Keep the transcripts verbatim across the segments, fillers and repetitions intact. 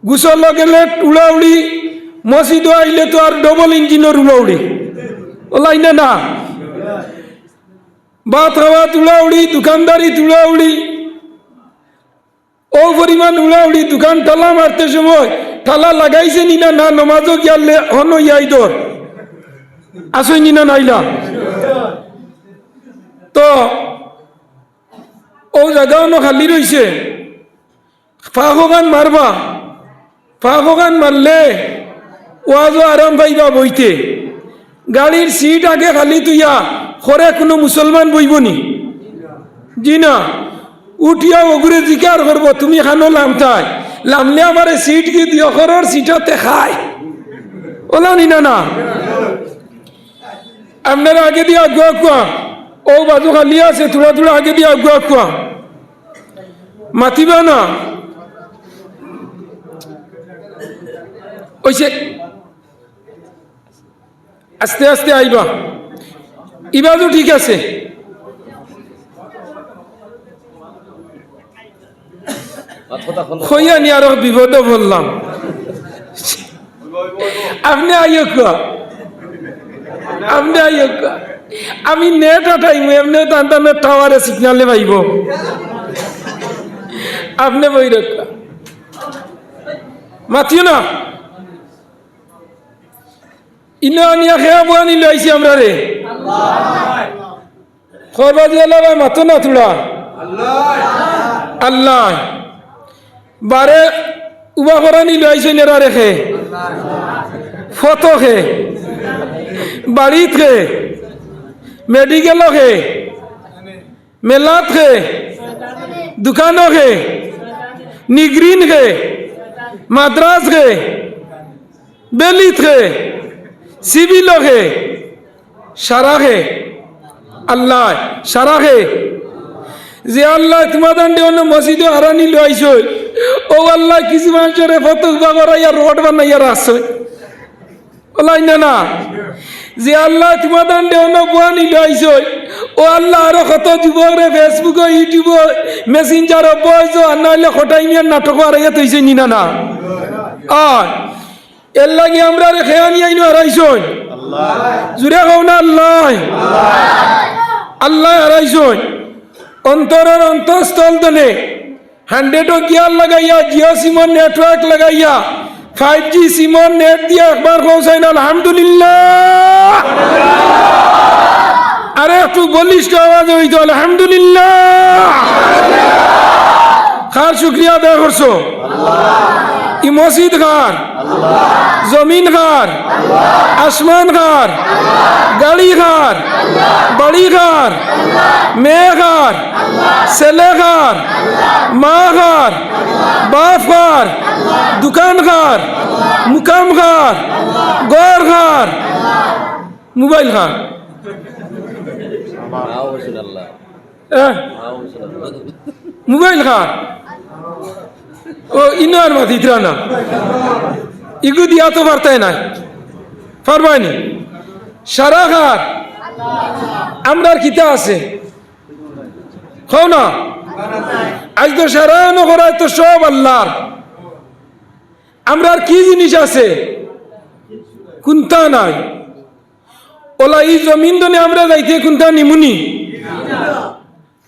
গোসল গেলে উড়াউড়ি, মসজিদো আইলে তো আর ডাবল ইঞ্জিনর উড়াউড়ি। অলা নি না? ভাত খাওয়াত উড়াউড়ি, দোকানদারিত উড়াউড়ি, অউ পরিমাণ উড়াউড়ি, দোকান তালা মারতে সময় তালা লাগাইছে নি না, না নমাজো গিয়ালে হনো ইয়াই দর। আছইন নি না নাইলা? তো অউ জাগা অনো খালি রইছে। ফাঁকখান মারবা, ফাঁকখান মারলে ওয়াজো আরাম পাইবা বইতে। গাড়ির সিট আগে খালি থইয়া খরে কুনু মুসলমান বইবো নি? জি না। উঠিয়া অগুরে জিকার করবো, "তুমি খানো লামতায়, লামলে আমারে সিট কি দিও, খরর সিটতে খায়।" অলা নি না না? আপনারা আগেদি আগুয়া আগুয়া, অউ বাজু খালি আছে, থুড়া থুড়া আগেদি আগুয়া আগুয়া। মাতিবা না। অইছে, আস্তে আস্তে আইবা। ইবাজু ঠিক আছে। কইয়া নি আরো বিপদো পড়লাম। আপনে আইও কুয়া, আপনে আইও কুয়া। আমি নেট আটাইমু, এমনে তো আনতাম না, টাওয়ারে সিগনালে পাইবো। আপনে বই রক্ষা, মাতিও না। ইনো আনিয়া খেয়া বুয়া নি লইছি আমরারে। খবর দিয়া লাগাই মাতো না থুড়া। আল্লাহ। বারে উবা করানি লইছে নেরা রেখে। ফতো খে। বাড়িত খে। মেডিকেল খে। মেলাত খে। দোকানো খে। নিগরিন খে। মাদ্রাস খে। বেলিত খে। সিভিল খে। সারা খে। আল্লাহ, সারা খে। যে আল্লাহ তোমার দান্ডে অন্য মসজিদো হারানি লইছে, ও আল্লাহ কিছু মানুষরে ফটো উবা করাইয়া রোড বানাইয়া রাখছে। অলা নি না না? যে আল্লাহ তোমার দান্ডে অন্য বুয়ানি লইছে, ও আল্লাহ আরো কত যুবকরে Facebook-ও, YouTube-ও, Messenger-ও বয়সো আর না হইলে খটাই মিয়ার নাটকও হারাইয়া থইছে নি না না? আয়। এর লাগি আমরারে খেয়ানি আইনো হারাইছইন। জুরে কও না আল্লাহ। আল্লাহ হারাইছইন। অন্তরর অন্তঃস্থল তনে hundred-ও গিয়ার লাগাইয়া, Jio সিমর network লাগাইয়া, five G সিমর net দিয়া একবার কও চাইন আলহামদুলিল্লাহ। আরে একটু বলিষ্ঠ আওয়াজ অইতো, আলহামদুলিল্লাহ। কার শুকরিয়া আদায় করছো? ই মসজিদ কার? জমিন কার? আসমান কার? গাড়ি কার? বাড়ি কার? মেয়ে কার? ছেলে কার? মা কার? বাপ কার? দোকান কার? মুকাম কার? ঘর কার? মোবাইল কার? আহ? মোবাইল কার? ও, ইনো আর মাতিত্রা না। ইগু দিয়া তো পারতায় নায়। পারবায় নি? সারা কার? আমরার কিতা আছে? কও না। আইজ তো সারা অনো করায় তো সব আল্লাহর। আমরার কি জিনিস আছে? কুন্তা নাই। অলা ই জমিন তনে আমরা যাইতে কুন্তা নিমুনি?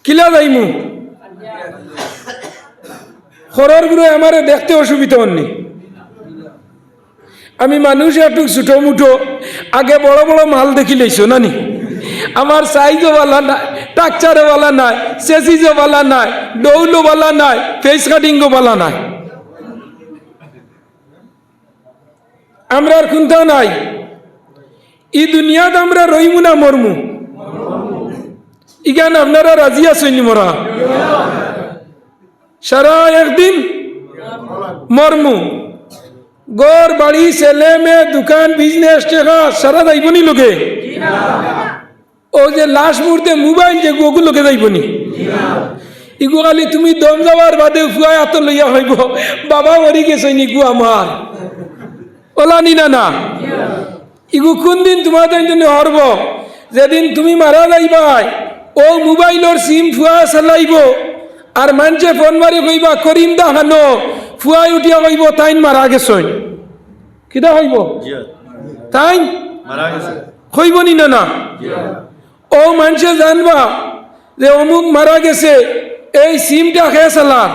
কিলা যাইমু? খরর গুরু আমারে দেখতে অসুবিধা অননি। আমি মানুষ একটু ছোট মুটো, আগে বড় বড় মাল দেখি লইছো না নি? আমার size-ও বালা নায়, structure-ও বালা নায়, chassis-ও বালা নায়, ডৌলও বালা নায়, face cutting-ও বালা নায়। আমরার কুন্তা নাই। ই দুনিয়াত আমরা রইমু না মরমু? ইখান আপনারা রাজি আছইন নি মরা? সারা একদিন মরমু। ঘর, বাড়ি, ছেলে, মেয়ে, দোকান, business, টেকা, সারা যাইবো নি লগে? অউ যে লাশ মুর্দে মোবাইল যেগু, অগু লগে যাইবো নি? ইগু খালি তুমি দম যাওয়ার বাদে ফুয়ায় আতো লইয়া কইবো, "বাবা মরি গেছইন, ইগু আমার।" অলা নি না না? ইগু কুনদিন তোমার তাইন জন্য হরবো? যেদিন তুমি মারা যাইবায়, অউ মোবাইলর SIM ফুয়ায় চালাইবো, আর মানষে ফোন মারি কইবা, "করিম দা হানো?" পুয়াই উঠিয়া কইবো, "তাইন মারা গেছইন।" কিতা কইবো? জি। "তাইন মারা গেছে।" কইবো নি না, না? জি। অউ মানষে জানবা যে অমুক মারা গেছে, এই সিমটা কে চালার?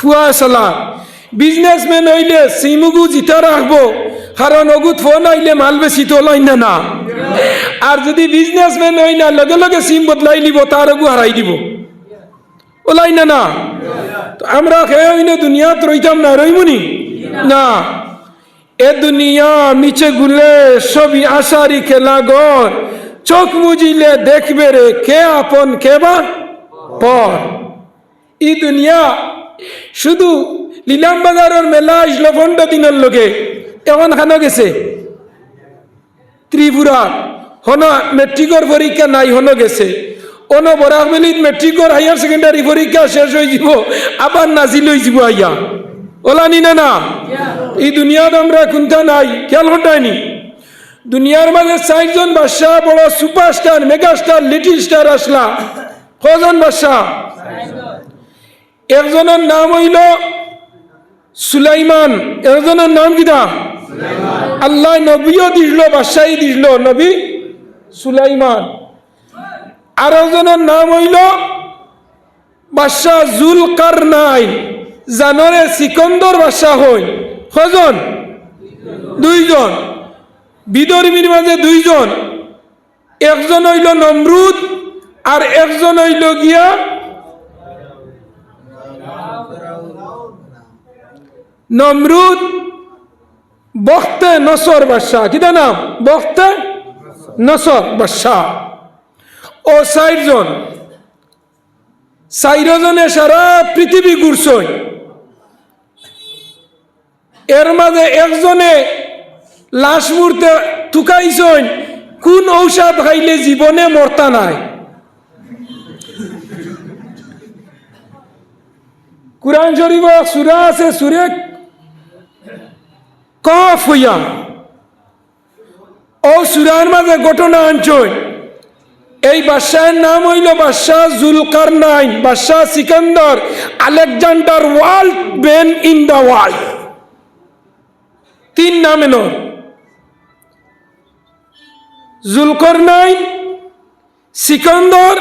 পুয়ায় চালার। বিজনেসম্যান অইলে সিমগু জিতা রাখবো, কারণ অগুত ফোন আইলে মাল বেচিতো, অলাইন না, না? আর যুদি বিজনেসম্যান অয় না, লগে লগে সিম বদলাইলিবো, তার অগু হারাই দিবো, অলাইন না, না? তো আমরা কেউ অইন দুনিয়াত রইতাম না, রইমুনি? না। এ দুনিয়া মিছে গুলে সবই আশারি খেলাঘর, চোখ মুজিলে দেখবে রে কে আপন কে বা পর। ই দুনিয়া শুধু নিলাম বাজারর মেলা আইছলো পনরো দিনর লগে, অখন কানো গেছে? ত্রিপুরা। হনো মেট্রিকর পরীক্ষা নাই, হনো গেছে। অনো বরাক ভ্যালিত মেট্রিকর হায়ার সেকেন্ডারি পরীক্ষা শেষ অইযিবো, আবার নাজিল অইযিবো আইয়া। অলানি না, না? ই দুনিয়াত আমরা কুন্তা নাই, খেয়াল করতায়নি? দুনিয়ার মাঝে চাইরজন বাদশা, বড় সুপারস্টার, মেগাস্টার, লিটল স্টার আছলা। কয়জন বাদশা? একজনর নাম অইলো সুলাইমান। একজনর নাম কিতা? আল্লায় নবীও দিছলো, বাদশাই দিছলো, নবী সুলাইমান। আর একজনর নাম অইলো বাদশা জুলকারনাইন। জানরে সিকন্দর বাদশা কইন। কয়জন? দুইজন। বিধর্মীর মাঝে দুইজন। একজন অইলো নমরুদ, আর একজন অইলো গিয়া নমরুদ বখতে নসর বাদশা। কিতা নাম? বখতে নসর বাদশা। অউ চাইরজন, চাইরজনে সারা পৃথিবী ঘুরছইন। এর মাঝে একজনে লাশ মুরতে তুকাইছইন, কুন ঔষধ খাইলে জীবনে মরতা নায়। কুরআন শরীফো এক সূরা আছে, সূরা কহফ অইয়া। অউ সূরার মাঝে ঘটনা আনছইন। এই বাদশার নাম অইলো বাদশা জুলকারনাইন, বাদশা সিকান্দার, আলেকজান্ডার ওয়ার্ল্ড, বেন ইন দা ওয়ার্ল্ড। তিন নাম এনর। জুলকারনাইন, সিকান্দার,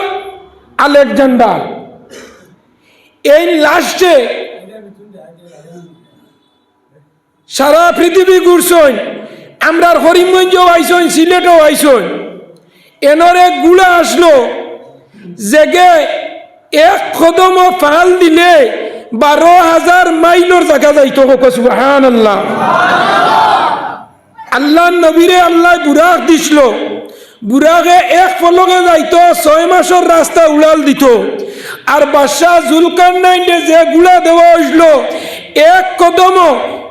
আলেকজান্ডার। এই লাস্টে সারা পৃথিবী ঘুরছইন। আমরার করিমগঞ্জও আইছইন, সিলেটও আইছইন। এনর এক গুড়া আছলো, যেগে এক কদমও ফাল দিলে বারো হাজার মাইলর জাগা যাইতো। কউক্কা সুবহানাল্লাহ। আল্লার নবীরে আল্লায় বুরাক দিছলো, বুরাকে এক পলকে যাইতো, ছয় মাসর রাস্তা উড়াল দিতো। আর বাদশা জুলকারনাইনরে যে গুড়া দেওয়া অইছলো, এক কদমও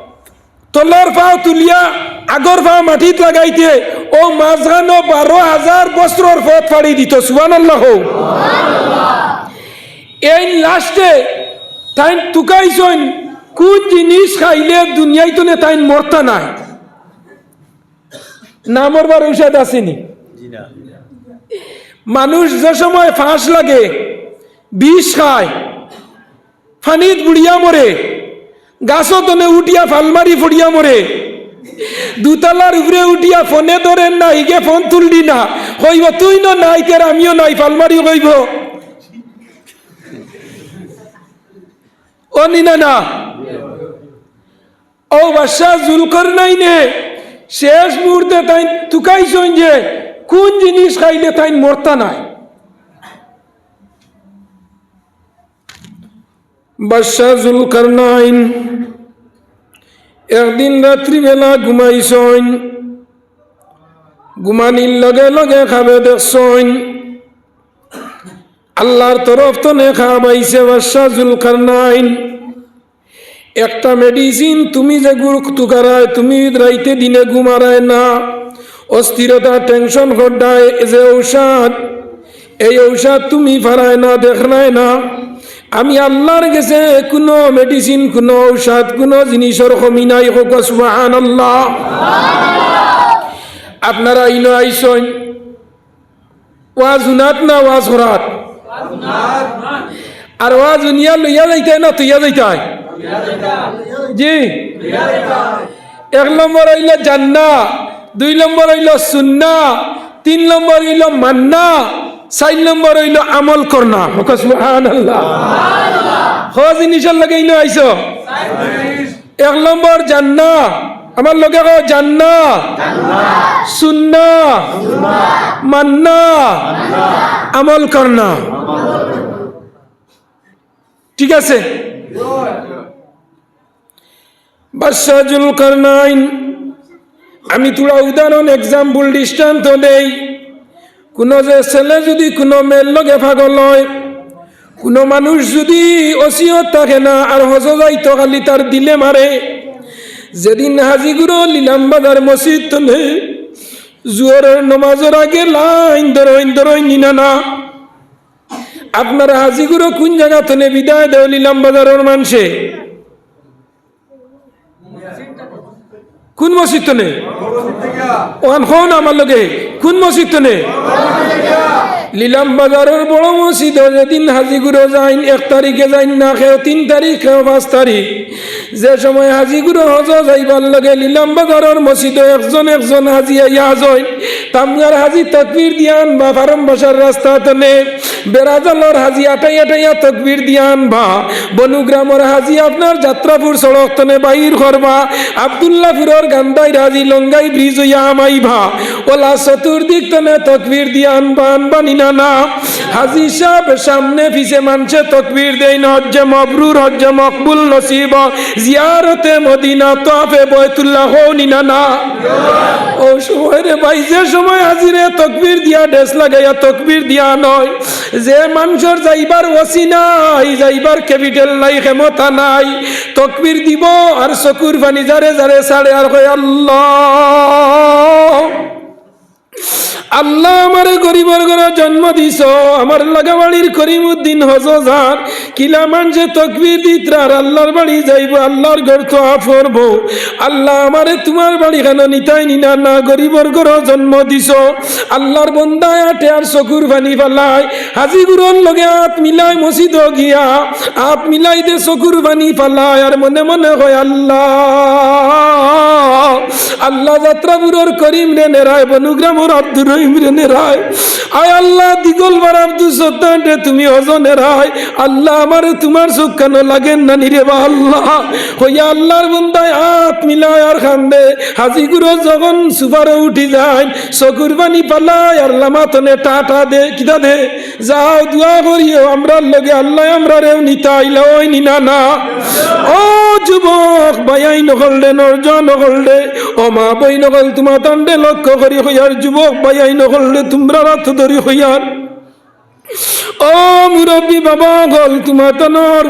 তলর পাও তুলিয়া আগর পাও মাটিত লাগাইতে, অউ মাঝখানো বারো হাজার বছরর পথ ফাড়ি দিতো। সুবহানাল্লাহ কউক্কা। এইন লাস্টে তাইন তুকাইছইন, কুন জিনিস খাইলে দুনিয়াইত থনে তাইন মরতা নায়। না মরবার ঔষধ আছেনি? জি না। মানুষ যে সময় ফাঁস লাগে, বিষ খায়, পানিত বুড়িয়া মরে, গাছো তনে উঠিয়া ফাল মারি ফড়িয়া মরে, দুতলার উপরে উঠিয়া ফোনে ধরের না, হিগে ফোন তুলরি না, কইবো, "তুইনও নাই, তে আমিও নাই", ফাল মারি কইবো। অনি না, না? অউ বাদশা জুলকারনাইনে শেষ মুহূর্তে তাইন তুকাইছইন যে কুন জিনিস খাইলে তাইন মরতা নায়। বাদশা জুলকারনাইন একদিন রাত্রিবেলা ঘুমাইছইন, ঘুমানির লগে লগে খাবে দেখছইন আল্লার তরফ তনে খাব আইছে, বাদশা জুলকারনাইন, একটা মেডিসিন তুমি যেগু তুকারায়, তুমি রাইতে দিনে ঘুমারায় না, অস্থিরতা, টেনশন কররায়, যে ঔষধ, এই ঔষধ তুমি পারায় না, দেখরায় না। আমি আল্লার গেছে কুনু মেডিসিন, কুনু ঔষধ, কুনু জিনিসর কমি নাই। কউক্কা সুবহানাল্লাহ। আপনারা ইনো আইছইন, ওয়াজ হুনাত না ওয়াজ করাত? আর ওয়াজ হুনিয়া লইয়া যাইতায় না থইয়া যাইতায়? জি। এক নম্বর অইলো জান্না, দুই নম্বর অইলো সুন্না, তিন নম্বর অইলো মান্না, চাইর নম্বর অইলো আমল করনা। কও সুবহানাল্লাহ। ক জিনিসর লগে ইনো আইছো? এক নম্বর জান্না, আমার লগে কও জান্না, সুন্না, মান্না, আমল করনা। ঠিক আছে? বাদশা জুলকারনাইন, আমি থুড়া উদাহরণ, example, দৃষ্টান্ত দেই। কুনু যে ছেলে যুদি কুনু মেয়ের লগে পাগল অয়, কুনু মানুষ যুদি ওসিয়ত থাকে না আর হজো যাইতো খালি তার দিলে মারে, যেদিন হাজিগুরু লিলাম বাজার মসজিদ তনে জুহরর নমাজর আগে লাইন ধরইন, ধরইন নি না না। আপনার হাজিগুরু কুন জাগা তনে বিদায় দেও লিলাম বাজারর মানষে? কুন মসজিদ তনে? অখান কও না আমার লগে, কুন মসজিদ তনে? লিলাম বাজারর বড় মসজিদো যেদিন হাজিগুরু যাইন, এক তারিখে যাইন না, কেউ তিন তারিখ, কেউ পাঁচ তারিখ, যে সময় হাজিগুরু হজো যাইবার লগে লিলাম বাজারর মসজিদো একজন একজন হাজি আইয়া হাজইন। তামগার হাজি তকবির দিয়া আনবা, ফার্ম বাসার রাস্তা তনে বেড়াজালর হাজি আটাইয়া আটাইয়া তকবির দিয়া আনবা। বনুগ্রামর হাজি আপনার যাত্রাপুর সড়ক তনে বাইর করবা। আব্দুল্লাপুরর গান্ধাইর হাজি লঙ্গাই ব্রিজ অইয়া হামাইবা। অলা চতুর্দিক তনে তকবির দিয়া আনবা, আনবা নি না না। হাজি সাব সামনে পিছে মানষে তকবির দেইন, হজ্জে মবরুর, হজ্জে মকবুল নসিব, জিয়ারতে মদিনা, তওয়াফে বয়তুল্লাহ, কও নি না না। অউ সময় রে ভাই, যে সময় হাজিরে তকবির দিয়া, ডেস লাগাইয়া তকবির দিয়া আনইন, যে মানষর যাইবার ওসি নাই, যাইবার capital নাই, ক্ষমতা নাই, তকবির দিবো আর চকুর পানি জারে জারে ছাড়ে আর কয়, "আল্লাহ, আল্লাহ, আমারে গরিবর ঘরো জন্ম দিছো, আমার লাগাবাড়ির করিমউদ্দিন হজো যার, কিলা মানষে তকবির দিতরা আর আল্লার বাড়ি যাইবো, আল্লার ঘর তওয়াফ করবো। আল্লাহ, আমারে তুমার বাড়ি খানো নিতায় নি না না, গরিবর ঘরো জন্ম দিছো।" আল্লার বন্দায় আটে আর চকুর পানি ফালায়, হাজিগুরর লগে আত মিলায় মসজিদো গিয়া, আত মিলাই দে চকুর পানি ফালায় আর মনে মনে কয়, "আল্লাহ, আল্লাহ, যাত্রাপুরর করিমরে নেরায়, বনুগ্রামর আব্দুর রহিমরে নেরায়। আয় আল্লাহ, দিগলবার আব্দুস সত্তাররে তুমি হজো নেরায়। আল্লাহ, আমারে তুমার চউখ খানো লাগের না নি রে বা আল্লাহ।" কইয়া আল্লার বন্দায় আত মিলায় আর কান্দে। হাজিগুরর যখন সুফারো উঠি যাইন, চকুর পানি ফালায় আর লামা তনে টাটা দে, কিতা দে? "যাও, দোয়া করিও, আমরার লগে আল্লায় আমরারেও নিতা আইলা অয় নি না না।" ও যুবক ভাইয়াইন অকলরে, নওজোয়ান অকলরে, ও মা বইন অকল, তুমাতানরে লক্ষ্য করি কইয়ার, যুবক ভাইয়াইন অকলরে, তুমরার আত ধরি কইয়ার, ও মুরব্বি বাবা অকল, তুমাতানর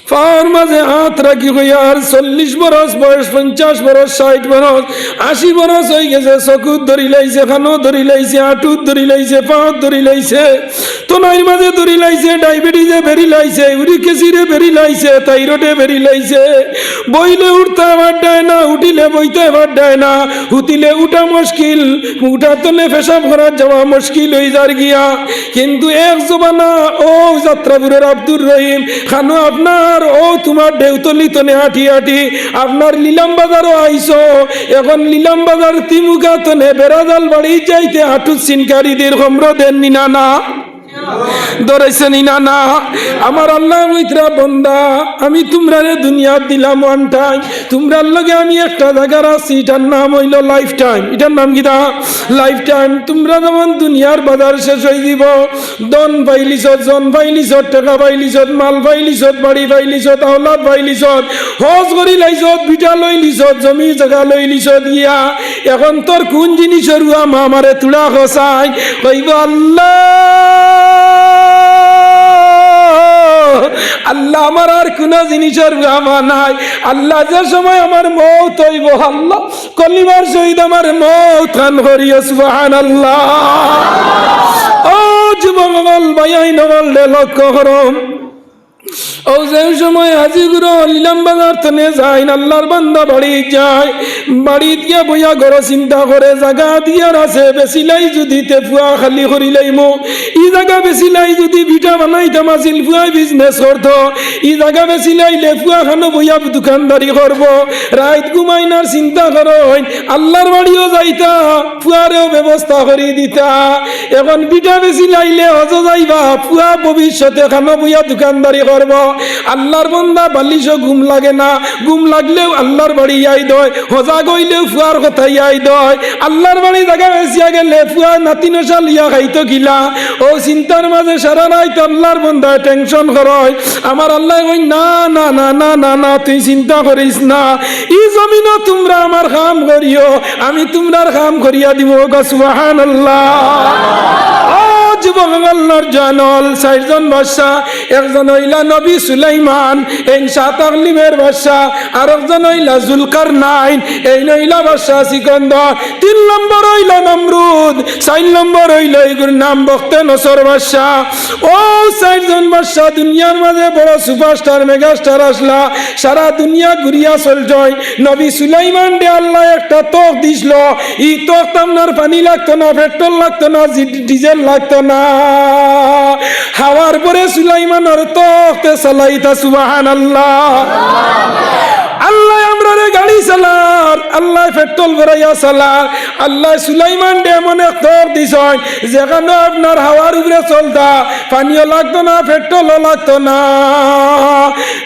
পাওর মাঝে আত রাখি কইয়ার, চল্লিশ বরস বয়স, পঞ্চাশ বরস, ষাইট বরস, আশি বরস অইগেছে, চকুত ধরি লাইছে, কানো ধরি লাইছে, আটুত ধরি লাইছে, পাওত ধরি লাইছে, তনাইর মাঝে ধরি লাইছে, ডায়াবেটিসে বেড়ি লাইছে, ইউরিক অ্যাসিডে বেড়ি লাইছে, থাইরয়েডে বেড়ি লাইছে। বইলে উঠতা পারতায় না, উঠিলে বইতা পারতায় না, হুতিলে উঠা মুশকিল, উঠার তনে পেশাব করাত যাওয়া মুশকিল অই যার গিয়া। কিন্তু এক জমানা অউ যাত্রাপুরর আব্দুর রহিম, কানো আপনার অউ তুমার ঢেউতলি তনে আটি আটি আপনার লিলাম বাজারো আইছো, এখন লিলাম বাজার তিমুকা তনে বেড়াজাল বাড়ি যাইতে আটুত সিনকারি দের, কমরো দের নি না না। ধরাইছে নি না না? আমার আল্লায় কইতরা, "বন্দা, আমি তুমরারে দুনিয়াত দিলাম one time, তুমরার লগে আমি একটা জাগা রাখছি, ইটার নাম অইলো life time।" ইটার নাম কিতা? Life time। তুমরা যেমন দুনিয়ার বাজার শেষ অই যিবো, ধন পাইলিছত, জন পাইলিছত, টেকা পাইলিছত, মাল পাইলিছত, বাড়ি পাইলিছত, আওলাদ পাইলিছত, হজ করি লাইছত, ভিটা লইলিছত, জমি জাগা লইলিছত গিয়া, এখন তোর কুন জিনিসর অভাব আমারে থুড়া কছাইন? কইবো, "আল্লাহ, আল্লাহ, আমার আর কুনু জিনিসর অভাব নাই।" আল্লাহ, যে সময় আমার মউত অইবো, আল্লাহ, কলিমার সহিত আমার মউত খান করিও, সুবহানাল্লাহ। ও যুবক অকল, ভাইয়াইন অকলরে লক্ষ্য করো। অউ যে সময় হাজিগুরু ইলাম বাজার তনে যাইন, আল্লার বান্দা বাড়িত যায়, বাড়িত গিয়া বইয়া ঘরো চিন্তা করে, জাগা দিয়ার আছে, বেচিলাই যুদি তে ফুয়া খালি করিলাইমু, ই জাগা বেচিলাই যুদি ভিটা বানাইতাম আছিল, ফুয়ায় business করতো, ই জাগা বেচিলাইলে ফুয়া খানো বইয়া দোকানদারি করবো, রাইত ঘুমাইনার চিন্তা করইন, আল্লার বাড়িও যাইতা, ফুয়ারেও ব্যবস্থা করি দিতা। এখন ভিটা বেচিলাইলে হজো যাইবা, ফুয়া ভবিষ্যতে খানো বইয়া দোকানদারি করবো। আল্লার বান্দা বালিশো ঘুম লাগে না, ঘুম লাগলেও আল্লার বাড়ি ইয়াদ অয়, হজাগ অইলেও ফুয়ার কথা ইয়াদ অয়। আল্লার বাড়ি জাগা বেচিয়া গেলে ফুয়া নাতি নশা লইয়া খাইতো কিলা? অউ চিন্তার মাঝে সারা রাইত আল্লার বান্দায় tension করইন। আমার আল্লায় কইন, "না, না, না, তুই চিন্তা করিস না।" ই জমিনো তুমরা আমার কাম করিও, আমি তুমরার কাম করিয়া দিমু। কউক্কা সুবহানাল্লাহ। ও যুবক, আল্লার জওয়ান অকল, চাইরজন বাদশা, একজন অইলা নবী সুলাইমান, এইন সাত আকলিমর বাদশা, আরকজন অইলা জুলকারনাইন, এইন অইলা বাদশা সিকন্দর, তিন নম্বর অইলা নমরুদ, চাইর নম্বর অইলা ইগুর নাম বখতে নসর বাদশা। অউ চাইরজন বাদশা দুনিয়ার মাঝে বড় superstar, megastar আছলা, সারা দুনিয়া ঘুরিয়া চলছইন। নবী সুলাইমানরে আল্লায় একটা তখ দিছলো, ই তখত আপনার পানি লাগতো না, petrol লাগতো না, জি-, diesel লাগতো না। হাওয়ার উপরে সুলাইমানর তখতে চালাইতা, সুবহানাল্লাহ। আল্লায় আমরারে গাড়ি চালার, আল্লায় petrol ভরাইয়া চালার, আল্লায় সুলাইমানরে এমন এক তখ দিছইন, যেখানো আপনার হাওয়ার উপরে চলতা, পানিও লাগতো না, petrol-ও লাগতো না।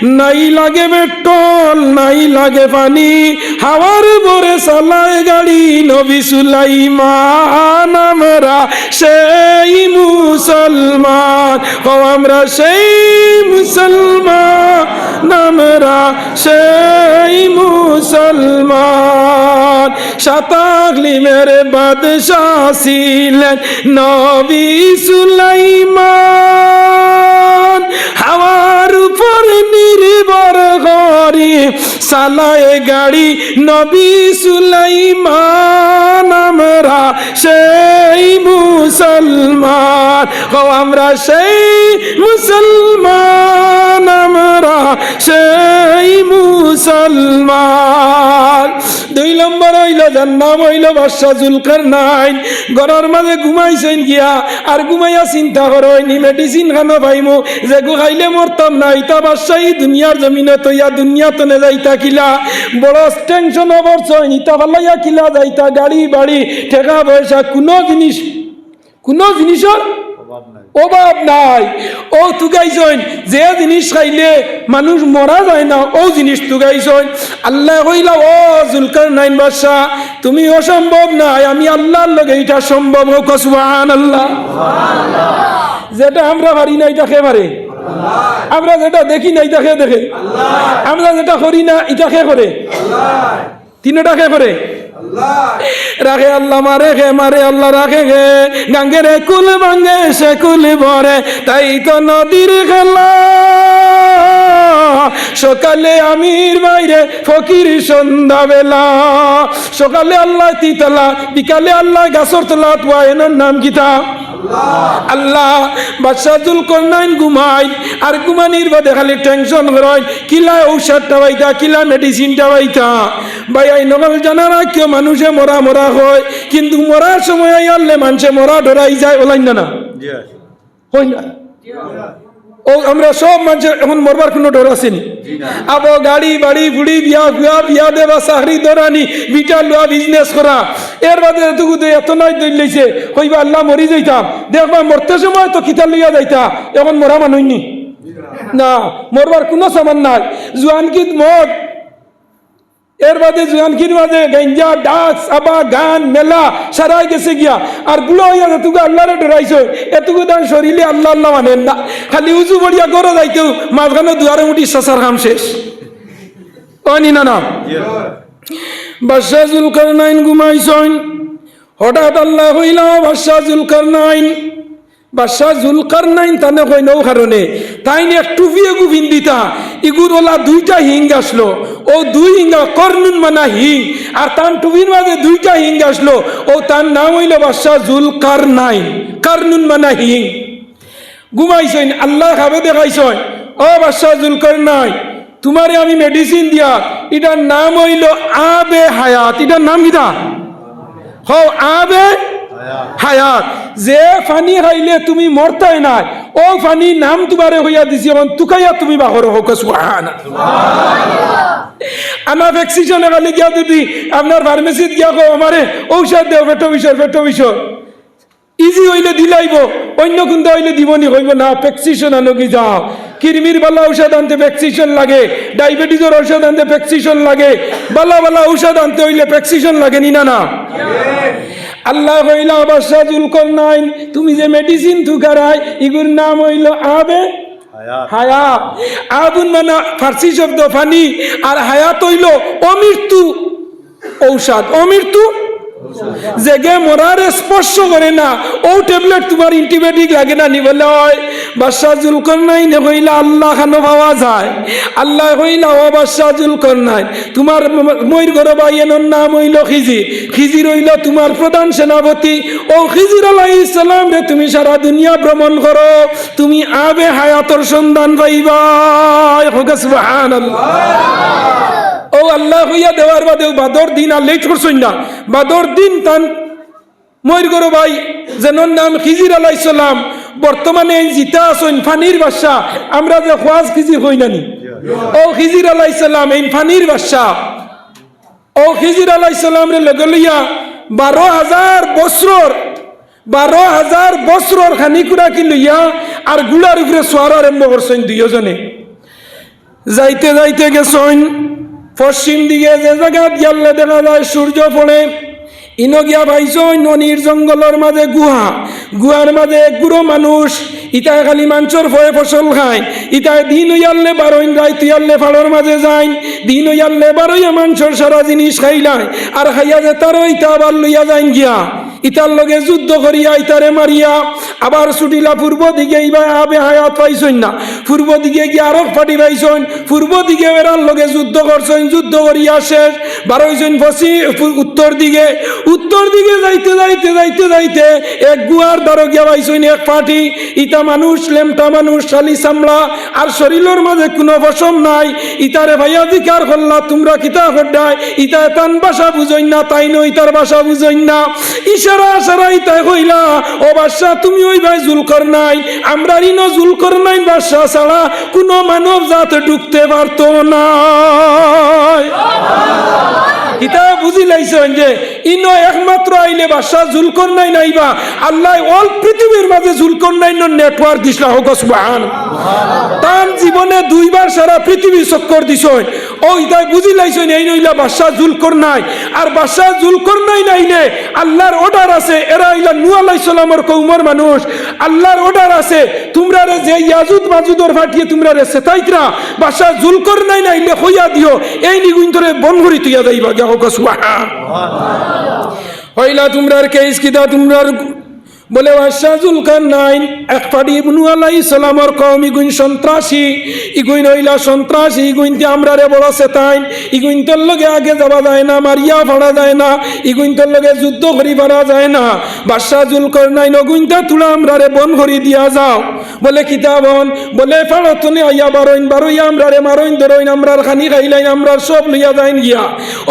নাই লাগে petrol, নাই লাগে পানি, হাওয়ার উপরে চালায় গাড়ি নবী সুলাইমান। আমরা সেই মুসলমান, কও আমরা সেই মুসলমান, আমরা সেই মুসলমান। সাত আকলিমর বাদশা ছিলেন নবী সুলাইমান। হাওয়ার উপর নির্ভর করি চালায় গাড়ি নবী সুলাইমান। আমরা সেই মুসলমান, কও আমরা সেই মুসলমান, আমরা সেই মুসলমান। দুই নম্বর অইলো, যার নাম অইলো বাদশা জুলকারনাইন। ঘরর মাঝে ঘুমাইছইন গিয়া, আর ঘুমাইয়া চিন্তা করইন, ই medicine খানো পাইমু, যেগু খাইলে মরতাম না, ইতা বাদশাই দুনিয়ার জমিনো থইয়া দুনিয়া তনে যাইতা কিলা? বড় tension-ও পড়ছইন, ইতা ফালাইয়া কিলা যাইতা? গাড়ি বাড়ি, টেকা পয়সা, কুনু জিনিস, কুনু জিনিসর অভাব নাই। অভাব নাই। অউ তুকাইছইন, যে জিনিস খাইলে মানুষ মরা যায় না, অউ জিনিস তুকাইছইন। আল্লায় কইলা, "ও জুলকারনাইন বাদশা, তুমি অসম্ভব নায়, আমি আল্লার লগে ইটা সম্ভব।" কউক্কা সুবহানাল্লাহ। যেটা আমরা পারি না, ইটা কে পারে? আমরা যেটা দেখি না, ইটা কে দেখে? আমরা যেটা করি না, ইটা কে করে? তিনটা কে করে? রাখে আল্লাহ, মারে কে? মারে আল্লাহ, রাখে কে? গাঙ্গের কুল ভাঙ্গে সে কুল ভরে, তাই তো নদীর খেলা। সকালে আমির বাইরে, ফকির সন্ধ্যাবেলা। সকালে আল্লায় তিতালা, বিকালে আল্লায় গাছর তলাত, ওয়া এনর নাম কিতা? আল্লাহ। বাদশা জুলকারনাইন ঘুমাইন, আর ঘুমানির বাদে খালি tension করইন, কিলা ঔষধটা পাইতা, কিলা medicine-টা পাইতা। ভাইয়াইন অকল, জানা রাখিও, মানুষে মরা মরা কয়, কিন্তু মরার সময় আইয়ারলে মানষে মরা ডরাই যায়, অলাইন না না? জি। কই না? অউ আমরা সব মানষে এখন মরবার কুনু ডর আছে নি? জি না। আবো গাড়ি, বাড়ি, ফুড়ি, বিয়া, ফুয়া, বিয়া দেবা, চাকরি ধরানি, ভিটা লওয়া, business করা, এর বাদে এতগু দে-, এত নাই দইল লইছে, কইবা, "আল্লাহ, মরি যাইতাম।" দেখবা, মরতে সময় তো কিতা লইয়া যাইতা, এখন মরা মানুষ নি? না, মরবার কুনু সামান নাই। জুয়ানকিত মদ, এর বাদে জুয়ানকির মাঝে গাঞ্জা, drugs, আবা, গান, মেলা, সারাই গেছে গিয়া। আর বুড়া অইয়া যেটুকু আল্লারে ডরাইছে, এটুকু তান শরীরে আল্লাহ আল্লাহ মানের না। খালি উজু পড়িয়া ঘরো যাইতেউ মাঝখানো দুয়ারো মুটি চাচার কাম শেষ। অয় নি না না? বাদশা জুলকারনাইন ঘুমাইছইন। হঠাৎ আল্লায় কইলা, "ও বাদশা জুলকারনাইন।" বাদশা জুলকারনাইন তানে কইন অউ কারণে, তাইন এক টুপি এগু পিন্দিতা, ইগুর অলা দুইটা হিং আছলো, অউ দুই হিঙ্গা করনুন মানা হিং, আর তান টুপির মাঝে দুইটা হিং আছলো, অউ তান নাম অইলো বাদশা জুলকারনাইন, করনুন মানা হিং। ঘুমাইছইন, আল্লায় খাবে দেখাইছইন, ও বাদশা জুলকরনাইন, তুমারে আমি মেডিসিন দিয়ার, ইটার নাম অইলো আবে হায়াত। ইটার নাম কিতা? কও, আবে হায়াত। যে পানি খাইলে তুমি মরতায় নায়, অউ পানির নাম তুমারে কইয়া দিছি, অখন তুকাইয়া তুমি বার করো। কও সুবহানাল্লাহ। আনা প্রেসক্রিপশনে খালি গিয়া যদি আপনার ফার্মেসিত গিয়া কও, "আমারে ঔষধ দেও, পেটো বিষর, পেটো বিষর।" ইজি অইলে দিলাইবো, অইন্য কুনটা অইলে দিবো নি? কইবো, "না, প্রেসক্রিপশন আনো গি যাও।" কিরমির বালা ঔষধ আনতে প্রেসক্রিপশন লাগে, ডায়াবেটিসর ঔষধ আনতে প্রেসক্রিপশন লাগে, বালা বালা ঔষধ আনতে অইলে প্রেসক্রিপশন লাগে নি না, না? আল্লায় কইলা, "বাদশা জুলকরনাইন, তুমি যে মেডিসিন তুকারায়, ইগুর নাম অইলো আবে হায়াত।" আবুন মানে ফার্সি শব্দ পানি, আর হায়াত অইলো অমৃত্যু। ঔষধ, অমৃত্যু। যেগে মরারে স্পর্শ করে না, অউ ট্যাবলেট তুমার অ্যান্টিবায়োটিক লাগে না নি? বলে, "অয়।" বাদশা জুলকরনাইনে কইলা, "আল্লাহ খানো পাওয়া যায়?" আল্লায় কইলা, "ও বাদশা জুলকরনাইন, তুমার ম-, মইর ঘরো ভাই এনর নাম অইলো খিজির। খিজির অইলো তুমার প্রধান সেনাপতি। অউ খিজির আলাইহিস সালামরে তুমি সারা দুনিয়া ভ্রমণ করো, তুমি আবে হায়াতর সন্ধান পাইবায়।" কও সুবহানাল্লাহ। অউ আল্লায় কইয়া দেওয়ার বাদেও বাদর দিন আর লেট করছইন না। বাদর দিন তান মইর ঘরো ভাই, যেনর নাম খিজির আলাইহিস সালাম, বর্তমানে এইন জিতা আছইন, পানির বাদশা। আমরা যে খোয়াজ খিজির কই না নি, অউ খিজির আলাইহিস সালাম এইন পানির বাদশা। অউ খিজির আলাইহিস সালামরে লগে লইয়া বারো হাজার বছরর, বারো হাজার বছরর খানি কুড়াকি লইয়া আর ঘুড়ার উপরে সোয়ার আরম্ভ করছইন দুইওজনে। যাইতে যাইতে গেছইন পশ্চিম দিকে, যে জাগাত গেলে দেখা যায় সূর্য পড়ে। ইনো গিয়া পাইছইন অনির জঙ্গলর মাঝে গুহা, গুহার মাঝে এক গুরু মানুষ, ইতায় খালি মানষর ফয়ে ফসল খাইন, ইতায় দিন অইয়ারলে বারইন, রাইত অইয়ারলে ফাড়র মাঝে যাইন, দিন অইয়ারলে বারইয়া মানষর সারা জিনিস খাইলাইন, আর খাইয়া যেতা রয় ইতা আবার লইয়া যাইন গিয়া। ইতার লগে যুদ্ধ করিয়া, ইতারে মারিয়া, আবার ছুটিলা পূর্ব দিকে, ইবায় আবে হায়াত পাইছইন না। পূর্ব দিকে গিয়া আরক পার্টি পাইছইন, পূর্ব দিকে এরার লগে যুদ্ধ করছইন, যুদ্ধ করিয়া শেষ, বারইছইন পশ্চিম, উত্তর দিকে। উত্তর দিকে যাইতে, যাইতে, যাইতে, যাইতে এক গুহার দ্বারো গিয়া পাইছইন এক পার্টি। ইতা মানুষ, লেমটা মানুষ, খালি চামড়া, আর শরীলর মাঝে কুনু পশম নাই। ইতারে পাইয়া জিকার করলা, "তুমরা কিতা কররায়?" ইতায় তান ভাষা বুঝইন না, তাইনও ইতার ভাষা বুঝইন না। ইশারা আশারা ইতায় কইলা, "ও বাদশা, তুমি অইবায় জুলকরনাইন, আমরার ইনো জুলকরনাইন বাদশা ছাড়া কুনু মানব জাত ঢুকতে পারতো নায়।" ইতায় বুঝিলাইছইন যে ইনো একমাত্র আইলে বাদশা জুলকরনাইন আইবা। আল্লায় all পৃথিবীর মাঝে জুলকরনাইনর network দিছলা, কও সুবহান। তান জীবনে দুইবার সারা পৃথিবী চক্কর দিছইন। অউ ইতায় বুঝিলাইছইন, এইন অইলা বাদশা জুলকরনাইন। আর বাদশা জুলকরনাইন আইলে আল্লার order আছে, এরা অইলা নূহ আলাইহিস সালামর কওমর মানুষ। আল্লার order আছে, তুমরারে যে ইয়াজুজ মাজুজর পার্টিয়ে তুমরারে সেতাইতরা, বাদশা জুলকরনাইন আইলে কইয়া দিও, এইন ইগুইন্তরে বন্ধ করি থইয়া যাইবা গিয়া, কও সুবহান। কইলা, "তুমরার কেস কিতা? তুমরার," বলে, "বাদশা জুলকরনাইন, এক পার্টি নূহ আলাইহিস সালামর কওম, ইগুইন সন্ত্রাসী, ইগুইন অইলা সন্ত্রাসী, ইগুইন্তে আমরারে বড় সেতাইন, ইগুইন্তর লগে আগে যাওয়া যায় না, মারিয়া ফাড়া যায় না, ইগুইন্তর লগে যুদ্ধ করি পারা যায় না। বাদশা জুলকরনাইন, অগুইন্তা থুড়া আমরারে বন্ধ করি দিয়া যাও।" বলে, "কিতা বন্ধ?" বলে, "ফাড়র তনে আইয়া বারইন, বারইয়া আমরারে মারইন, ধরইন, আমরার খানি খাইলাইন, আমরার সব লইয়া যাইন গিয়া।"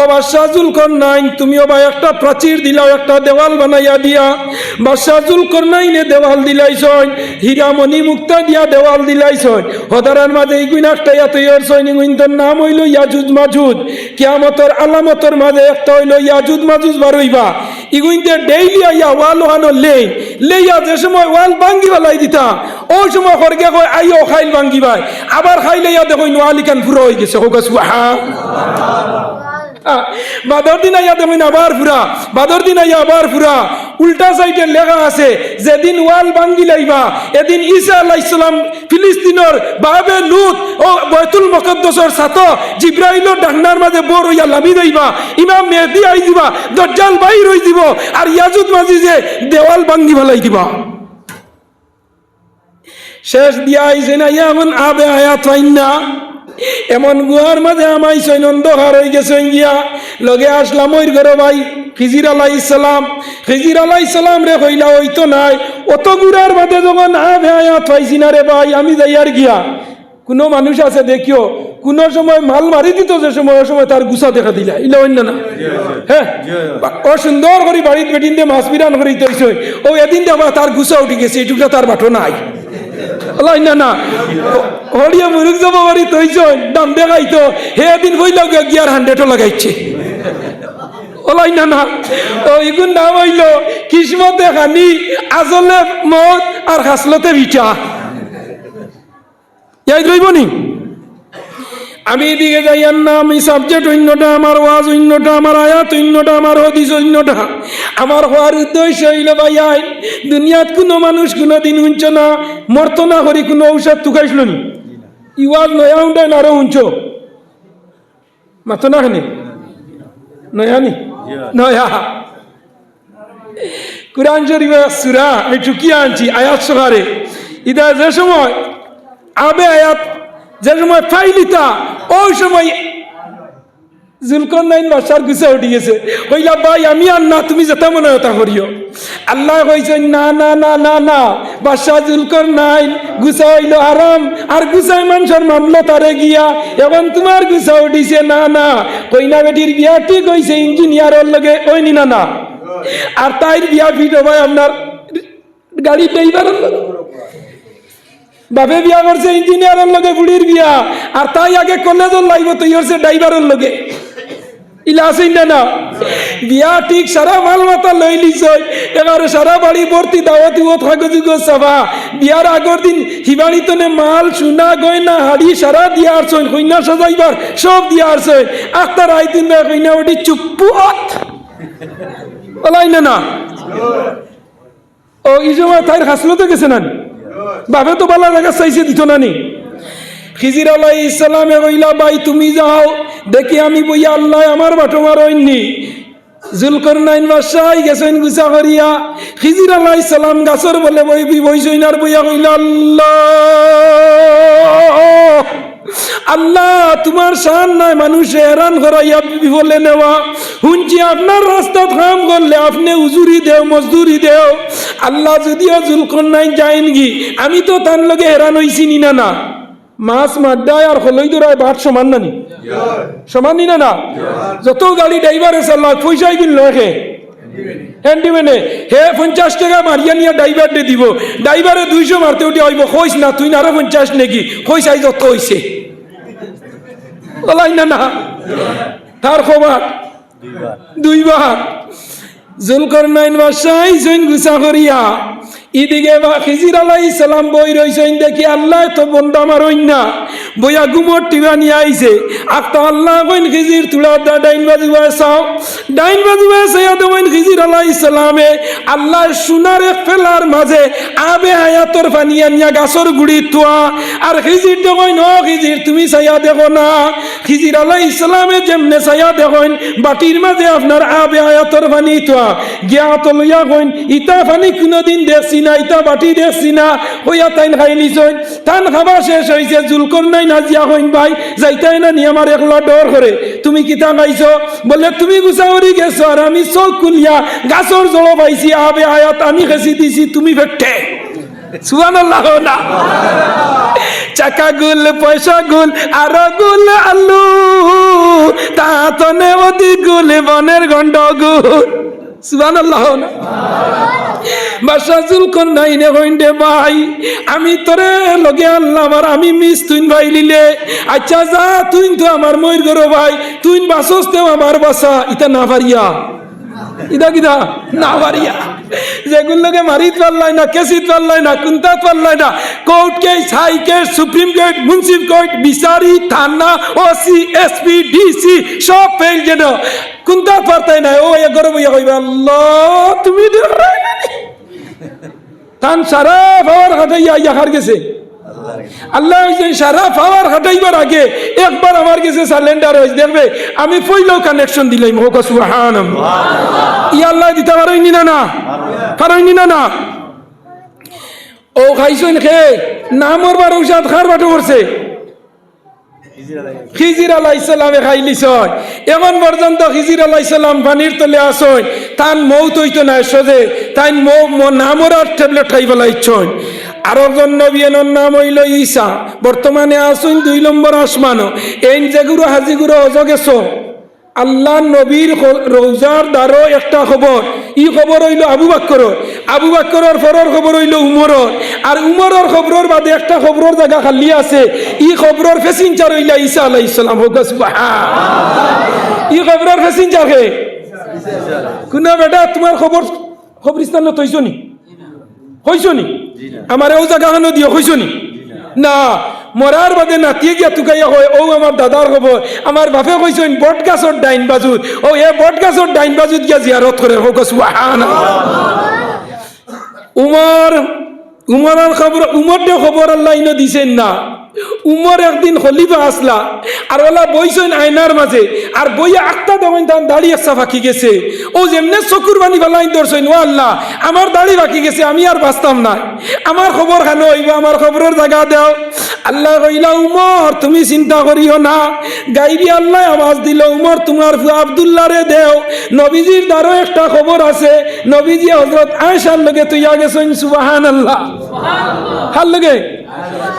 "ও বাদশা জুলকরনাইন, তুমিও বা একটা প্রাচীর দিলাও, একটা দেওয়াল বানাইয়া দিয়া।" বাদশা জুলকরনাইনে দেওয়াল দিলাইছইন, হীরা মণি মুক্তা দিয়া দেওয়াল দিলাইছইন। হদারার মাঝে ইগুইন আটকাইয়া তৈয়ার ছইন, ইগুইন্তর নাম অইলো ইয়াজুজ মাজুজ। কিয়ামতর আলামতর মাঝে একটা অইলো ইয়াজুজ মাজুজ বারইবা। ইগুইন্তে daily আইয়া ওয়াল ওহানো লেইন, লেইয়া যে সময় ওয়াল ভাঙ্গি ফালাই দিতা, অউ সময় খরগে কয়, "আইও, খাইল ভাঙ্গিবায়।" আবার খাইল আইয়া দেখইন ওয়াল ইখান পুরা অইগেছে। কও সুবহান। আ, বাদর দিন আইয়া দেখইন আবার পুরা, বাদর দিন আইয়া আবার পুরা। উল্টা সাইডে লেখা আছে, "যেদিন ওয়াল ভাঙ্গিলাইবা, এদিন ঈসা আলাইহিস সালাম ফিলিস্তিনর বাবে লুত অউ বাইতুল মুকাদ্দাসর ছাতো জিব্রাইলর ডাকনার মাঝে বর অইয়া লামি যাইবা, ইমাম মেহেদি আইযিবা, দজ্জাল বাইর অইযিবো, আর ইয়াজুজ মাজুজে দেওয়াল ভাঙ্গি ফালাই দিবা।" শেষ দিয়া আইছইন, আইয়া এমন আবে হায়াত পাইন না, এমন গুহার মাঝে হামাইছইন, অন্ধকার অইগেছইন গিয়া। লগে আছলা মইর ঘরো ভাই খিজির আলাইহিস সালাম। খিজির আলাইহিস সালামরে কইলা, "অইতো নায়, অত গুহার মাঝে যখন আবে হায়াত পাইছি না রে ভাই, আমি যাইয়ার গিয়া।" কুনু মানুষ আছে দেখিও, কুনু সময় মাল মারি দিতো যে সময়, অউ সময় তার গুছা দেখা দিলা, ইলা অইন্য না? হ্যাঁ, ও সুন্দর করি বাড়িত বেটিন্তে মাছ বিরান করি থইছইন, অউ এদিন দেখবা তার গুছা উঠি গেছে, ইটুকরা তার বাটো নাই। অলা অইন্য না? হড়িয়ে মুরুগ জবো করি থইছইন, দাম দেখাইতো, হে এদিন কইলা গিয়া গিয়ার হান্ড্রেডও লাগাইছে। অলা অইন্য না? অউ ইগুর নাম অইলো কিসমতে খানি, আজলে মউত আর খাসলতে ভিটা। ইয়াদ রইবো নি? আমি ইদিকে যাইয়ার না, আমি subject অইন্যটা, আমার ওয়াজ অইন্যটা, আমার আয়াত অইন্যটা, আমার হাদিস অইন্যটা। আমার কওয়ার উদ্দেশ্য অইলো, ভাইয়াইন, দুনিয়াত কুনু মানুষ কুনুদিন হুনছো না, মরতো না করি কুনু ঔষধ তুকাইছলো নি? ই ওয়াজ নয়া হুনছো না আরো হুনছো? মাতো না কেনে? নয়া নি? নয়া। কুরআন শরীফর সূরা, আমি টুকিয়া আনছি, আয়াত সহকারে। ইটা যে সময় আবে আয়াত, যে সময় ফাইলিতা, অউ সময় জুলকরনাইন বাদশার গুছা উঠি গেছে। কইলা, "ভাই, আমি আর না, তুমি যেতা মনে অয় অতা করিও।" আল্লায় কইছইন, "না, না, না, না, না, বাদশা জুলকরনাইন, গুছা অইলো হারাম, আর গুছায় মানষর মামলা তারে গিয়া, অখন তুমার গুছা উঠিছে, না, না।" কইনা বেটির বিয়া ঠিক অইছে ইঞ্জিনিয়ারর লগে, অইনি না, না? আর তাইর বিয়া fit অইবো আপনার গাড়ির ড্রাইভারর লগে। বাপে বিয়া করছে ইঞ্জিনিয়ারর লগে, ফুড়ির বিয়া, আর তাই আগে কলেজর লাইফো তৈরি করছে ড্রাইভারর লগে। ইলা আছে না, না? বিয়া ঠিক, সারা মাল মাতা লইলিছইন, এবারে সারা বাড়ি ভর্তি দাওয়াত উওত, কাগজ উগজ ছাপা। বিয়ার আগর দিন হিবাড়ি তনে মাল, সোনা, গয়না, হাড়ি সারা দিয়া আরছইন, কইনা সাজাইবার সব দিয়া আরছইন। আখতা রাইত দিন ভাই কইনা বেটি চুপ্পুয়াত। অলা অইন্য না? অউ, ই সময় তাইর খাসলতে গেছে না নি? বাপে তো বালা জাগা চাইছে, দিতো না নি? খিজির আলাইহিস সালামে কইলা, "ভাই, তুমি যাও, দেখি আমি বইয়া আল্লায় আমার বাটো মারইন নি।" জুলকরনাইন বাদশা আই গেছইন গুছা করিয়া। খিজির আলাইহিস সালাম গাছর বলে বই-, বই-, বইছইন আর বইয়া কইলা, "আল্লাহ।" আল্লাহ, তুমার শান নাই মানুষরে হেরান করাইয়া বিফলে নেওয়া। হুনছি আপনার রাস্তাত কাম করলে আপনে উজুরি দেও, মজদুরি দেও। আল্লাহ, যুদিও জুলকরনাইন যাইনগি, আমি তো তান লগে হেরান অইছি নি না, না? মাছ মাড্ডায় আর খলই ধরায় বাট সমান না নি? সমান নি না, না? যত গাড়ি ড্রাইভারে চালাউক, পয়সা ইগুন লয় কে? হ্যান্ডিম্যানে, হে পঞ্চাশ টেকা মারিয়া নিয়া ড্রাইভাররে দিবো। ড্রাইভারে দুইশো মারতে উঠি কইবো, "কইছ না, তুইন আরো পঞ্চাশ নেগি?" কইছ, "আইজ অত অইছে।" অলা অইন্য না? তার খবর দুইবার। জুলকরনাইন বাদশা আইছইন গুছা করিয়া। ইদিকে বা খিজির আলাইহিস সালাম বই রইছইন, দেখি আল্লায় তো বন্দা মারইন না। বইয়া ঘুমর টিবা নিয়া আইছে। আখতা আল্লায় কইন, "খিজির, তুরা দা-, ডাইন বাজু বায় চাও।" ডাইন বাজু বায় চাইয়া দেখইন খিজির আলাইহিস সালামে আল্লায় সোনার এক ফেলার মাঝে আবে হায়াতর পানি আনিয়া গাছর গুড়িত থুয়া। আর খিজির দেখইন, "ও খিজির, তুমি চাইয়া দেখো না।" খিজির আলাইহিস সালামে যেমনে চাইয়া দেখইন, বাটির মাঝে আপনার আবে হায়াতর পানি থুয়া। গিয়া আতো লইয়া কইন, "ইতা পানি কুনুদিন দেখছি না, ইতা বাটি দেখছি না।" কইয়া তাইন খাইলিছইন। তান খাওয়া শেষ অইছে, জুলকরনাইন হাজিয়া কইন, "ভাই, যাইতায় না নি, আমার একলা ডর করে। তুমি কিতা খাইছো?" বলে, "তুমি গুছা করি গেছো, আর আমি চউখ খুলিয়া গাছর জড়ো পাইছি, আবে হায়াত আমি খেছি দিছি, তুমি ফেটে।" সুবহানাল্লাহ না? চাকা গুল, পয়সা গুল, আরো গুল আলু, তা তনে অদি গুল, বনের গন্ডগুল। সুবহানাল্লাহ না? বাদশা জুলকরনাইনে কইন, "রে ভাই, আমি তোরে লগে আনলাম, আর আমি মিস তুইন পাইলিলে। আচ্ছা যা, তুইন তো আমার মইর ঘরো ভাই, তুইন বাঁচস তেও আমার বাঁচা।" ইতা না পারিয়া, ইতা কিতা না পারিয়া, যেগুর লগে মারিত পারলায় না, খেছিত পারলায় না, কুন্তাত পারলায় না, court case, high case, supreme court, মুন্সিফ কোর্ট, বিচারি, থানা, ওসি, এসপি, ডিসি, সব ফেইল যেন। কুন্তা পারতায় নায়, অউ এক ঘরো বইয়া কইবা, "আল্লাহ, তুমি ডরাইলায় না নি?" তান সারা পাওয়ার খাটাইয়া আইয়া কার গেছে? আল্লাহ। অউ যে সারা পাওয়ার খাটাইবার আগে একবার আমার গেছে সারেন্ডার অইছ, দেখবে আমি পয়লাউ কানেকশন দিলাইমু, কউক্কা সুবহানাল্লাহ। ই আল্লায় দিতা পারইন নি না, না? পারইন নি না, না? অউ খাইছইন কে? নামর বার ঔষধ কার বাটো পড়ছে? খিজির আলাইহিস সালামে খাইলিছইন। এখন পর্যন্ত খিজির আলাইহিস সালাম পানির তলে আছইন, তান মউত অইতো নায় সহজে, তাইন মো-, মো-, না মরার ট্যাবলেট খাই ফালাইছইন। আরো একজন নবী, এনর নাম অইলো ঈসা। বর্তমানে আছইন দুই নম্বর আসমানো। এইন যেগুরো হাজিগুরো হজো গেছো, আল্লার নবীর খ-, রওজার দ্বারো একটা কবর। ই কবর অইলো আবু বকরর। আবু বকরর পরর কবর অইলো উমরর। আর উমরর কবরর বাদে একটা কবরর জাগা খালি আছে। ই কবরর passenger অইলা ঈসা আলাইহিস সালাম। কউক্কা সুবহান। ই কবরর passenger কে? কুনু বেটা তুমার কবর, কবরস্থানো থইছো নি? কইছো নি? আমারে অউ জাগাখানো দিও, কইছো নি? না, মরার বাদে নাতিয়ে গিয়া তুকাইয়া কয়, "অউ আমার দাদার কবর, আমার বাপে কইছইন বট গাছর ডাইন বাজুত, অউ এ বট গাছর ডাইন বাজুত গিয়া জিয়ারত করে।" কউক্কা সুবহানাল্লাহ। উমর, উমরর কবর, উমররে কবর আল্লায় ইনো দিছইন না। উমর একদিন খলিফা আছলা, আর অলা বইছইন আয়নার মাঝে, আর বইয়া আখতা দেখইন তান দাড়ি একছা পাকি গেছে। অউ যেমনে চকুর পানি ফালাইন ধরছইন, "ও আল্লাহ, আমার দাড়ি পাকি গেছে, আমি আর বাঁচতাম নায়, আমার কবর খানো অইবো, আমার কবরর জাগা দেও।" আল্লায় কইলা, "উমর, তুমি চিন্তা করিও না।" গাইবি আল্লায় আওয়াজ দিলো, "উমর, তুমার পুয়া আব্দুল্লাহরে দেও।" নবীজির দ্বারো একটা কবর আছে, নবীজি হজরত আয়েশার লগে থইয়া গেছইন। সুবহানাল্লাহ। কার লগে?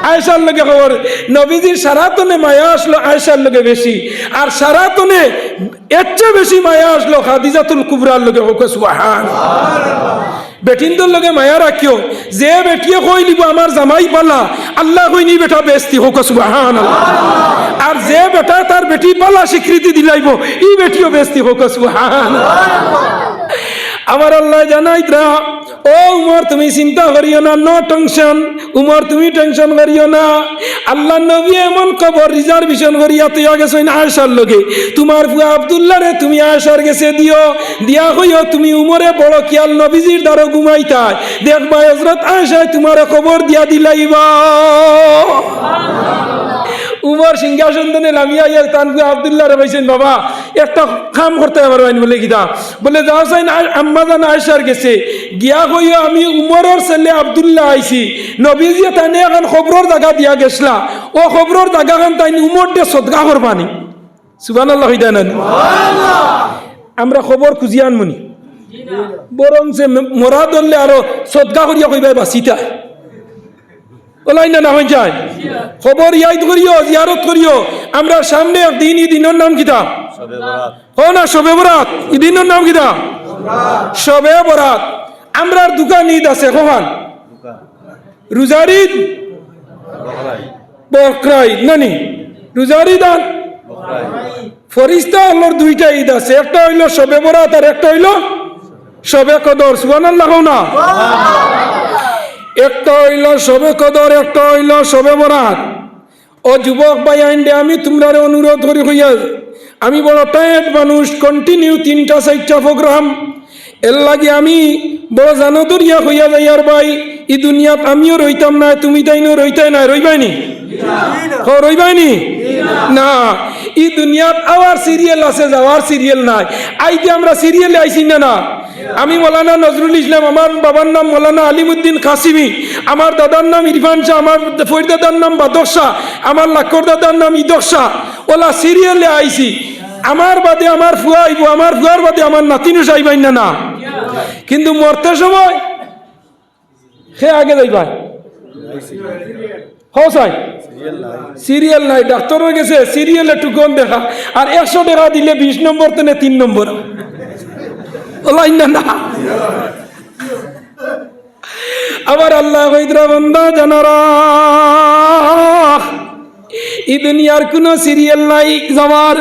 আয়েশার লগে কবর। নবীজির সারাতনে মায়া আছলো আয়েশার লগে বেশি, আর সারাতনে এর চেয়ে বেশি মায়া আছলো খাদিজাতুল কুবরার লগে। কউক্কা সুবহান। বেটিন্তর লগে মায়া রাখিও, যে বেটিয়ে কইলিবো, "আমার জামাই বালা", আল্লায় কইন, "ই বেটা বেহেস্তি।" কউক্কা সুবহানাল্লাহ। আর যে বেটায় তার বেটি বালা স্বীকৃতি দিলাইবো, ই বেটিও বেহেস্তি। কউক্কা সুবহান। আমার আল্লায় জানাইতরা, "ও উমর, তুমি চিন্তা করিও না, no tension। উমর, তুমি tension করিও না।" আল্লার নবী এমন কবর reservation করিয়া থইয়া গেছইন আয়েশার লগে। তুমার পুয়া আব্দুল্লাহরে তুমি আয়েশার গেছে দিও, দিয়া কইও, "তুমি উমরে বড় খিয়াল, নবীজির দ্বারো ঘুমাইতায়, দেখবায় হজরত আয়েশায় তুমারে কবর দিয়া দিলাইবা।" উমর সিংহাসন তনে লামিয়া আইয়া তান পুয়া আব্দুল্লাহরে কইছইন, "বাবা, একটা কাম করতায় পারবায়নি?" বলে, "কিতা?" বলে, "যাও চাইন আ-, আম্মাজান আয়েশার গেছে, গিয়া কইও আমি উমরর ছেলে আব্দুল্লাহ আইছি, নবীজিয়ে তানে একখান কবরর জাগা দিয়া গেছলা, অউ কবরর জাগাখান তাইন উমররে সদকা করবানি।" সুবহানাল্লাহ কইতা না নি? আমরা কবর খুজিয়া আনমুনি, বরং যে ম-, মরা ধরলে আরো সদকা করিয়া কইবায় বাঁচিতা। অলাইন না, না অইযায়। কবর ইয়াদ করিও, জিয়ারত করিও। আমরার সামনে এক দিন, ই দিনর নাম কিতা? শবে বরাত। কও না, শবে বরাত। ই দিনর নাম কিতা? শবে বরাত। আমরার দুইখান ইদ আছে, কখান? রোজার ইদ, বকরা ইদ, না নি? রোজার ইদ আর ফিরিস্তা অকলর দুইটা ইদ আছে, একটা অইলো শবে বরাত আর একটা অইলো শবে কদর। সুবহানাল্লাহ কও না? একটা অইলো শবে কদর, একটা অইলো শবে বরাত। ও যুবক ভাইয়াইনরে, আমি তুমরারে অনুরোধ করি কইয়ার, আমি বড় tired মানুষ, continue তিনটা চাইরটা program, এরলাগি আমি বড় জানো ধরিয়া কইয়া যাইয়ার ভাই, ই দুনিয়াত আমিও রইতাম নায়, তুমি তাইনও রইতায় নায়, রইবায়নি? কও, রইবায়নি? না, ই দুনিয়াত আওয়ার serial আছে, যাওয়ার serial নাই। আইজ আমরা serial-এ আইছি না, না? আমি মৌলানা নজরুল ইসলাম, আমার বাবার নাম মৌলানা আলিমউদ্দিন কাসিমি, আমার দাদার নাম ইরফান শাহ, আমার ফরিদাদার নাম বাদক শাহ, আমার লাক্কর দাদার নাম ইদক শাহ। অলা serial-এ আইছি। আমার বাদে আমার ফুয়া আইবো, আমার ফুয়ার বাদে আমার নাতিন আইবা, না, না? কিন্তু মরতে সময় কে আগে যাইবা? কও চাই? Serial নাই। ডাক্তরর গেছে serial-এ টুকন দেখা, আর একশো টেকা দিলে বিশ নম্বর তনে তিন নম্বর। অলাইন না, না? আমার আল্লায় কইতরা, "বান্দা জানা রাখ, ই দুনিয়ার কুনু serial নাই যাওয়ার।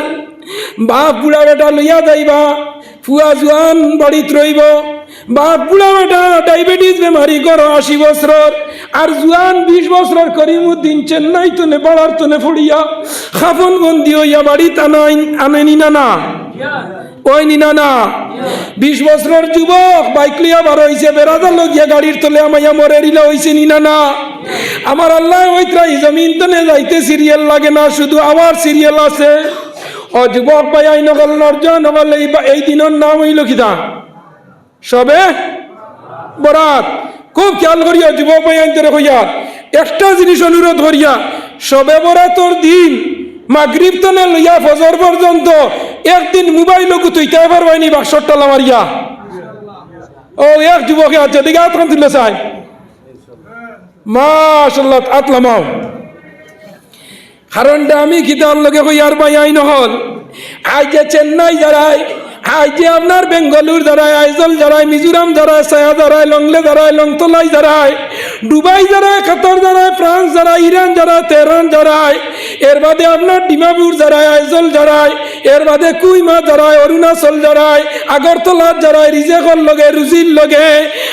বাপ বুড়া বেটা লইয়া যাইবা, ফুয়া জুয়ান বাড়িত রইবো। বাপ বুড়া বেটা diabetes বেমারি ঘরো আশি বছরর, আর জুয়ান বিশ বছরর করিমউদ্দিন চেন্নাই তনে ভাড়ার তনে পড়িয়া কাফন বন্দি অইয়া বাড়িত আনাইন, আনেনি না, না?" অয়নি না, না? বিশ বছরর যুবক bike লইয়া বার অইছে, বেড়াজালো গিয়া গাড়ির তলে হামাইয়া মরের, ইলা অইছে নি না, না? আমার আল্লায় কইতরা, ই জমিন তনে যাইতে serial লাগে না, শুধু আওয়ার serial আছে। ও যুবক ভাইয়াইন অকল, নওজোয়ান অকল, এই বা-, এই দিনর নাম অইলো কিতা? শবে বরাত। খুব খেয়াল করিয়া যুবক ভাইয়াইনতরে কইয়ার, একটা জিনিস অনুরোধ করিয়া, শবে বরাতর দিন মাগরিব তনে লইয়া ফজর পর্যন্ত একদিন mobile-ও গুতাইতায় পারবায়নি বাক্সর তালা মারিয়া? ও এক যুবকে আত, যেদিকে আত খান তুলে চাই। মাশাআল্লাহ, আত লামাও। কারণটা আমি কিতার লগে কইয়ার ভাই আইন অকল। আইজ যে চেন্নাই যারায়, আইজ যে আপনার বেঙ্গালুর যারায়, আইজল যারায়, মিজোরাম যারায়, সায়া যারায়, লংলে যারায়, লংতলাই যারায়, দুবাই যারায়, কাতার যারায়, ফ্রান্স যারায়, ইরান যারায়, তেহরান যারায়, এর বাদে আপনার ডিমাপুর যারায়, আইজল যারায়, এর বাদে কুইমা যারায়, অরুণাচল যারায়, আগরতলা যারায়, রিজেকর লগে, রুজির লগে,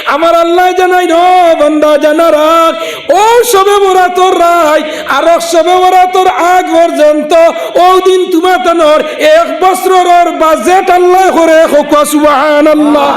আমার আল্লায় জানাইন, ও বান্দা, জানা রাখ, ও শবে বরাতর রাইত, আর শবে বরাতর আগ পর্যন্ত, ও দিন তুমাতানর এক বছরর বাজেট আল্লায় করে, কউক্কা সুবহানাল্লাহ।